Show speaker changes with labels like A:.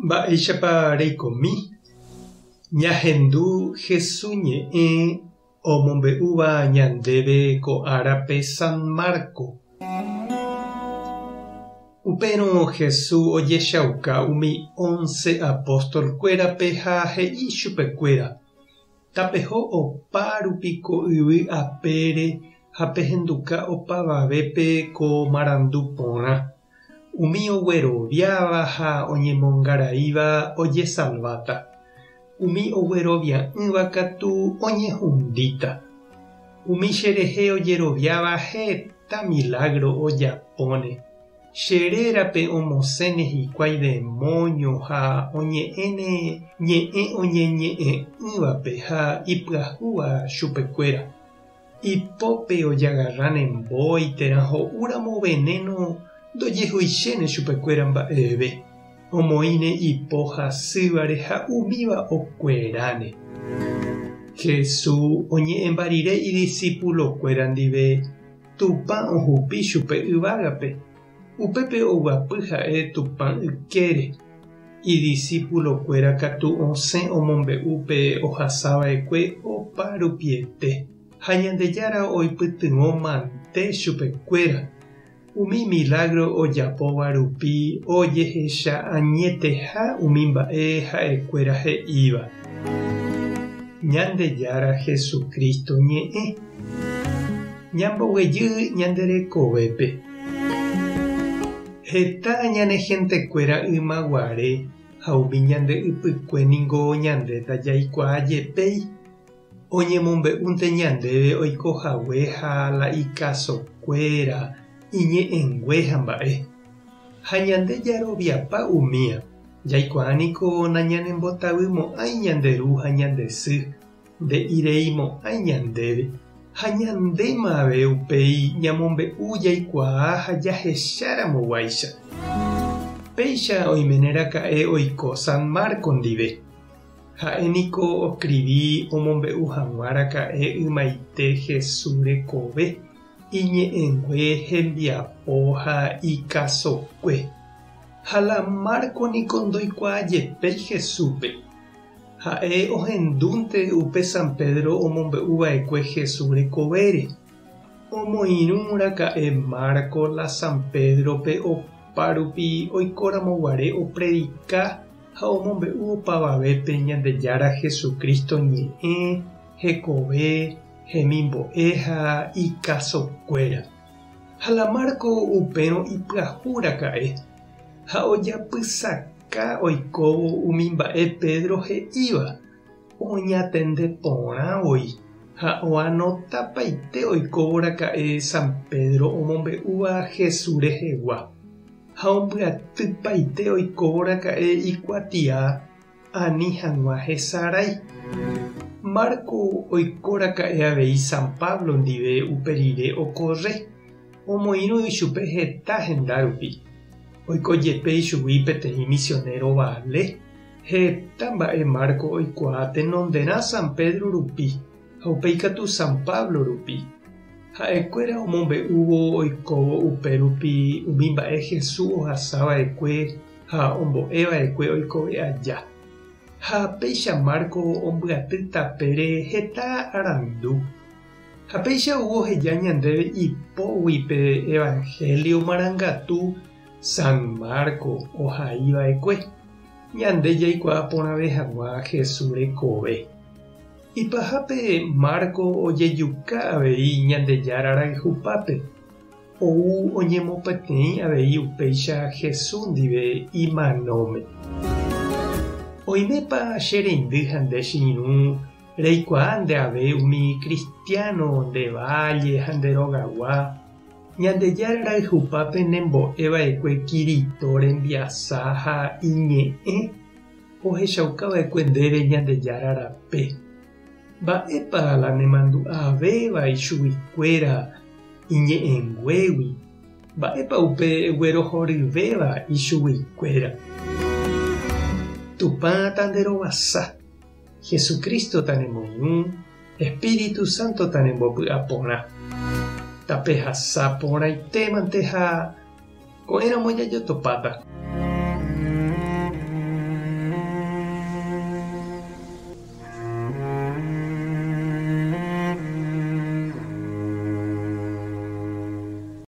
A: Mba'éichapa reikomi? Ñahendu Hesu ñe'ẽ omombe'úva ñandéve ko árape San Marco. Upérõ Hesu ojechauka umi ónce apóstol-kuérape ha he'i chupekuéra, Tapeho opa rupi ko yvy apére ha pehenduka opavavépe ko marandu porã. Umi ogueroviáva ha oñemongaraíva ojesalváta, umi oguerovia'ỹva katu oñehundíta. Umi cherehe ojeroviáva heta milágro ojapóne, che rérape omosẽne hikuái demóño ha oñe'ẽne ñe'ẽ oñeñe'ẽ'ỹvape ha ipyahúva chupekuéra. Ipópe ojagarráne mbói térã ho'úramo venéno ndojehuichéne chupekuéra mba'eve, omoĩne ipo hasývare ha umíva okueráne. Jesús oñe'ẽmba rire idisipulokuéra ndive, Tupã ohupi chupe yvágape, upépe oguapy ha'e Tupã ykére. Idisipulokuéra katu osẽ omombe'u pe ohasava'ekue opa rupiete, ha Ñandejára oipytyvõ mante chupekuéra. Umi milágro ojapóva rupi ojehecha añeteha umi mba'e ha'ekuéra he'íva. Ñandejára Jesucristo ñe'ẽ. Ñamboguejy ñande rekovépe. Heta ñane hentekuéra ymaguare ha umi ñande ypykue ningo ñande ndajaikuaa jepéi, oñemombe'únte ñandéve oiko hague ha la ikasokuéra, iñe'ẽngue ha mba'e. Ha ñande jaroviapa umía, jaikuaa niko nañanembotavymo'ãi ñande ru ha ñande sy, Nde'ireimo'ãi ñandéve, ha ñandéma ave upéi ñamombe'u jaikuaa ha jahecharamoguáicha. Péicha oiméne raka'e oiko San Marcos ndive. Ha'e niko oskrivi omombe'u hag̃ua raka'e ymaite Jesús rekove, iñe'ẽngue, hembiapo ha ikasokue. Ha la Marcos niko ndoikuaajepéi Jesúspe. Ha'e ohendúnte upe San Pedro omombe'u va'ekue Jesús rekovére. Omoirũ raka'e Marcos la San Pédrope opa rupi oikóramo guare opredika ha omombe'u opavavépe Ñandejára Jesucristo ñe'ẽ, hekove, hemimbo'e ha ikasokuéra. Ha la Marcos upérõ ipyahu raka'e ha ojapysaka. Ka oikóvo umi mba'e Pedro he'íva, oñatende porã voi ha oanotapaite oikóvo raka'e San Pedro omombe'úva Jesús rehegua, ha ombyatypaite oikóvo raka'e ikuatia ani hag̃ua hesarái. Marco oiko raka'e avei San Pablo ndive upe rire okorre, omoirũ ichupe heta henda rupi. Oiko jepe ichugui peteĩ misionero vale. Heta mba'e Marco oikuaa tenonderã San Pedro rupi ha upéi katu San Pablo rupi. Ha'ekuéra omombe'úvo oikóvo upe rupi umi mba'e Jesús ohasa va'ekue ha ombo'e va'ekue oikove aja. Ha péicha Marco ombyaty tapére heta arandu. Ha péicha ou oheja ñandéve ipógui pe evanhélio marangatu San Marcos ohai va'ekue, ñande jaikuaa porãve hag̃ua Jesús rekove. Ipahápe Marcos ojejuka avei Ñandejára rayhupápe, ou oñemopeteĩ avei upéicha Jesús ndive imanóme. Oimépa che reindy ha nde che irũ Reikuaa nde ave umi kristiáno nde válle ha nde rogagua, Ñandejára rayhupápe nembo'e va'ekue Kirito rembiasa ha iñe'ẽ ohechauka va'ekue ndéve Ñandejára rape. Mba'épa la nemandu'avéva ichuguikuéra iñe'ẽnguégui? Mba'épa upe eguerohoryvéva ichuguikuéra? Tupã tanderovasa. Jesucristo tanemoirũ, Espíritu Santo tanembopy'aporã. Tapehasa porãitémante ha ko'ẽramo jajotopáta.